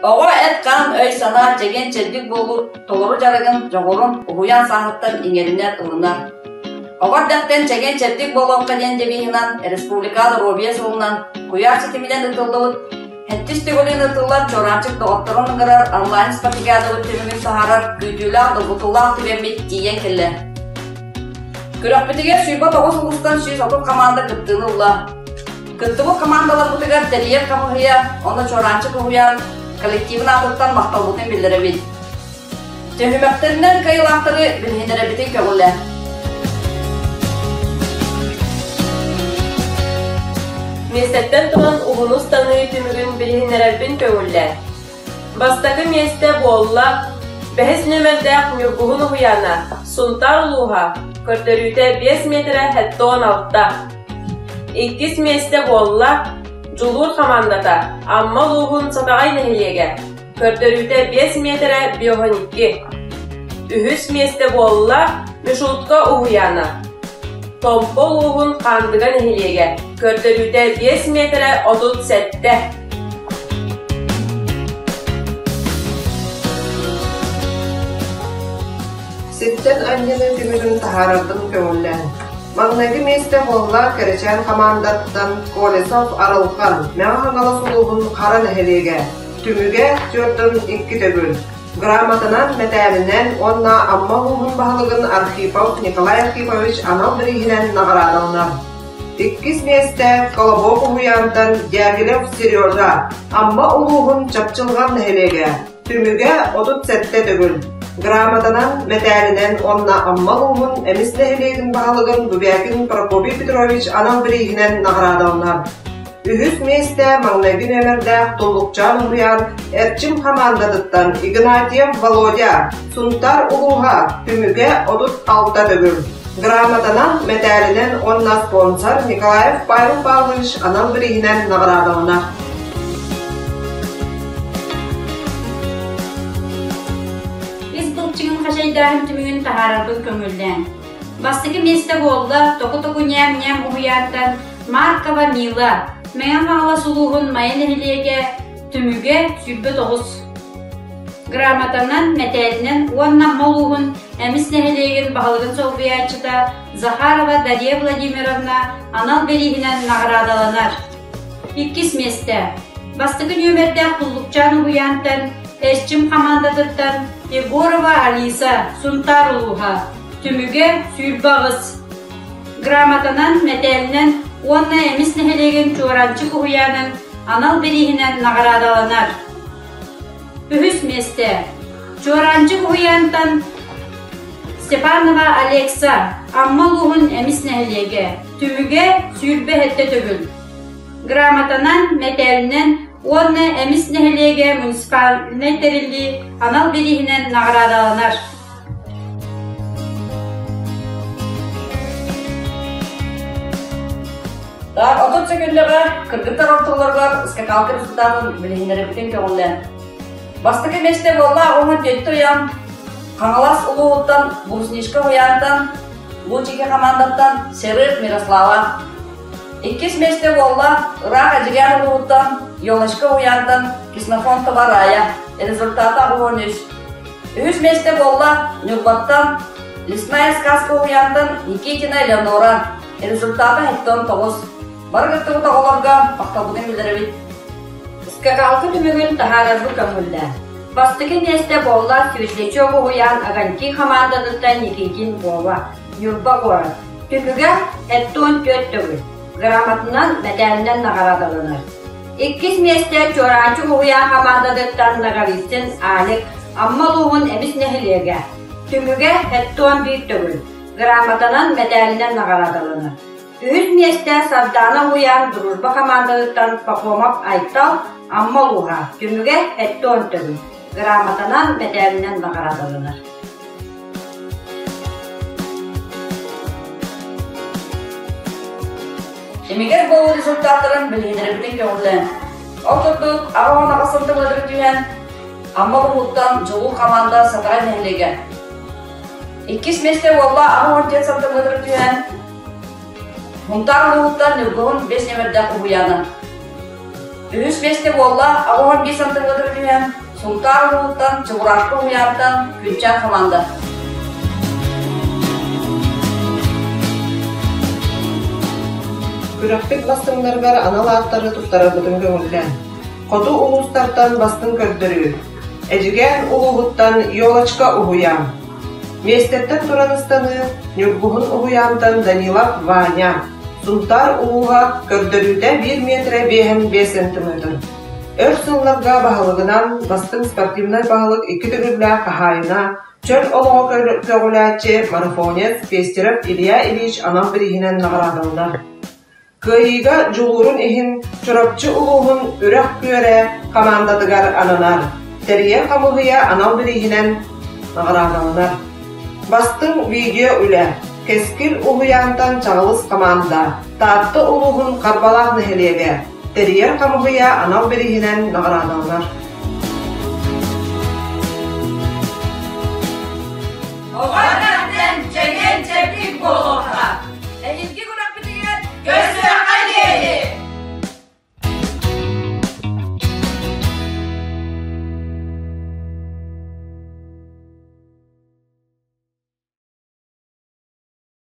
Оҕо эт-хаан, өй-санаа чэгиэн-чэбдик буолуу толору дьарыгын, дьоҕурун уһуйаан сааһыттан иҥэринэр, ылынар. Оҕо эрдэхтэн чэгиэн-чэбдик буолуохха диэн девиһынан республика доруобуйа сылынан куйаар ситиминэн ыытыллыбыт Сэттис төгүлүн ыытыллар Чуораанчык доҕотторун ыҥырар онлайн-спартакиадабыт түмүгүн таһаарар күүтүүлээх, долгутуулаах түгэммит тиийэн кэллэ. Күрэхпитигэр 109 улуустан 130 хамаанда кыттыыны ылла. Кыттыбыт хамаандаларбытыгар тэрийэр хамыыһыйа, онно Чуораанчык уһуйаан коллективын аатыттан махталбытын биллэрэбит. Түһүмэхтэринэн кыайыылаахтары билиһиннэрэбитин көҕүлэ. Миэстэттэн туран уһуну ыстаныы түмүгүн билиһиннэрэрбин көҥүллээ. Бастакы миэстэ буолла бэһис нүөмэрдээх Ньургуһун уһуйаана, Сунтаар улууһа, көрдөрүүтэ 5 миэтэрэ 76. Иккис миэстэ буолла Дьулуур хамаандата, Амма улууһун Сатаҕай нэһилиэгэ, Көрдөрүүтэ 5 миэтэрэ 52. Үһүс миэстэ буолла Мишутка уһуйаана. Томпо улууһун Хаандыга нэһилиэгэ. Көрдөрүүтэ 5 миэтэрэ 37. Сиртэн анньыныы түмүгүн таһаарарбын көҥүллээн. Маҥнайгы миэстэ буолла Кэрэчээн хамаандаттан Колесов Арылхан, Мэҥэ Хаҥалас улууһун Хара нэһилиэгэ. Түмүгэ 42 төгүл. Грамотанан, мэтээлинэн уонна Амма улууһун баһылыгын Архипов Николай Архипович анал бирииһинэн наҕараадаланар. Иккис миэстэ Колобок уһуйаантан Дягилев Сережа, Амма улууһун Чапчылҕан нэһилиэгэ. Түмүгэ 37 төгүл. Грамотанан, мэтээлинэн уонна Амма улууһун Эмис нэһилиэгин баһылыгын Бубякин Прокопий Петрович анал бирииһинэн наҕараадаланар. Үһүс миэстэ маҥнайгы нүөмэрдээх Туллукчаан уһуйаан Эрчим хамаандатыттан Игнатьев Володя, Сунтаар улууһа, түмүгэ 36 төгүл. Грамотанан, мэтээлинэн уонна спонсор Николаев Павел Павлович анал бирииһинэн наҕараадаланар. Ис былчыҥын хачайдааһын түмүгүн таһаарарбын көҥүллээн. Бастакы миэстэ буолла Току-току ньээм-ньээм уһуйаантан Маркова Мила, Мэҥэ Хаҥалас улууһун Майа нэһилиэгэ түмүгэ 29. Грамотанан, мэтээлинэн уонна Амма улууһун Эмис нэһилиэгин баһылыгын солбуйааччыта Захарова Дария Владимировна анал бирииһинэн наҕараадаланар. Иккис миэстэ. Бастакы нүөмэрдээх Туллукчаан уһуйаантан Эрчим хамаандатыттан Егорова Алиса, Сунтаар улууһа. Түмүгэ 28. Грамотанан, мэтээлинэн уонна Эмис нэһилиэгин Чуораанчык уһуйаанын анал бирииһинэн наҕараадаланар. Үһүс миэстэ. Чуораанчык уһуйаантан Степанова Алекса, Амма улууһун Эмис нэһилиэгэ. Түмүгэ 27 төгүл. Грамотанан, мэтээлинэн уонна Эмис нэһилиэгэ муниципальнай тэриллии анал бирииһинэн наҕараадаланар. Так, 30 секүндэҕэ кыргыттар ортолоругар скакалка результатын билиһиннэрэрбитин көҕүллээн. Бастакы миэстэ буолла уонна түөттэ уйан Хаҥалас улууһуттан Брусничка уһуйаантан Лучики хамаандаттан Серых Мирослава. Иккис миэстэ буолла ыраах Эдьигээн улууһуттан Елочка уһуйаантан Ксенофонтова Рая. Результата 13. Үһүс миэстэ буолла Ньурбаттан Лесная сказка уһуйаантан Никитина Элеонора. Результата 79. Бары кыттыбыт оҕолорго махталбытын биллэрэбит. Скакалка түмүгүн таһаарарбыт көҥүллээх. Бастакы миэстэ буолла Светлячок уһуйаан Огоньки хамаандатыттан Никитин Вова, Ньурба куорат. Түмүгэ 74 төгүл. Грамотанан, мэтээлинэн наҕараадаланар. Иккис миэстэ Чуораанчык уһуйаан хамаандатыттан Ноговицын Алик, Амма улууһун Эмис нэһилиэгэ. Түмүгэ 71 төгүл. Грамотанан, мэтээлинэн наҕараадаланар. Үһүс миэстэ Сардаана уһуйаан Дружба хамаандатыттан Пахомов Айтал, Амма улууһа. Түмүгэ 70 төгүл. Грамотанан, мэтээлинэн наҕараадаланар. Имигэс буолуу результаттарын билиһиннэрбитин көҕүлээн. Ол курдук, 88 сантиметр түһэн, Амма улууһуттан Дьулуур хамаанда Сатарай нэһилиэгэ. Иккис миэстэ буолла 84 сантиметр түһэн, Мунтаар улууһуттан Ньургуһун бэс ньэмэрдээх уһуйаана. Үһүс миэстэ буолла 85 сантыметр түһэн Сунтаар улууһуттан Чебурашка уһуйаантан Күнчээн хамаанда. Күрэхпит бастыҥнарыгар анал ааттары туттарарбытын көҥүллээн. Хоту улуустартан бастыҥ көрдөрүү. Эдьигээн улууһуттан Елочка уһуйаан. Миэстэттэн туран ыстаныы Ньургуһун уһуйаантан Данилов Ваня. Сунтаар улууһа көрдөрүүтэ биир миэтэрэ биэһэн биэс сантиметр. Өр сылларга баһылыгынан бастыҥ спортивнай баһылык икки төгүллээх хаһаайына, чөл олоҕу көҕүлээччи марафонец Пестерев Илья Ильич анал бирииһинэн наҕараадаланар. Кыайыыга дьулуурун иһин Чурапчы улууһун Үрэх Күөрэ хамаандатыгар ананар. Тэрийэр хамыыһыйа анал бирииһинэн наҕараадаланар. Бастыҥ видео үлэ Кэскил уһуйаантан Чаҕылыс хамаанда Таатта улууһун Харбалаах нэһилиэгэ Тэрийэр хамыыһыйа анал бирииһинэн наҕараадаланар.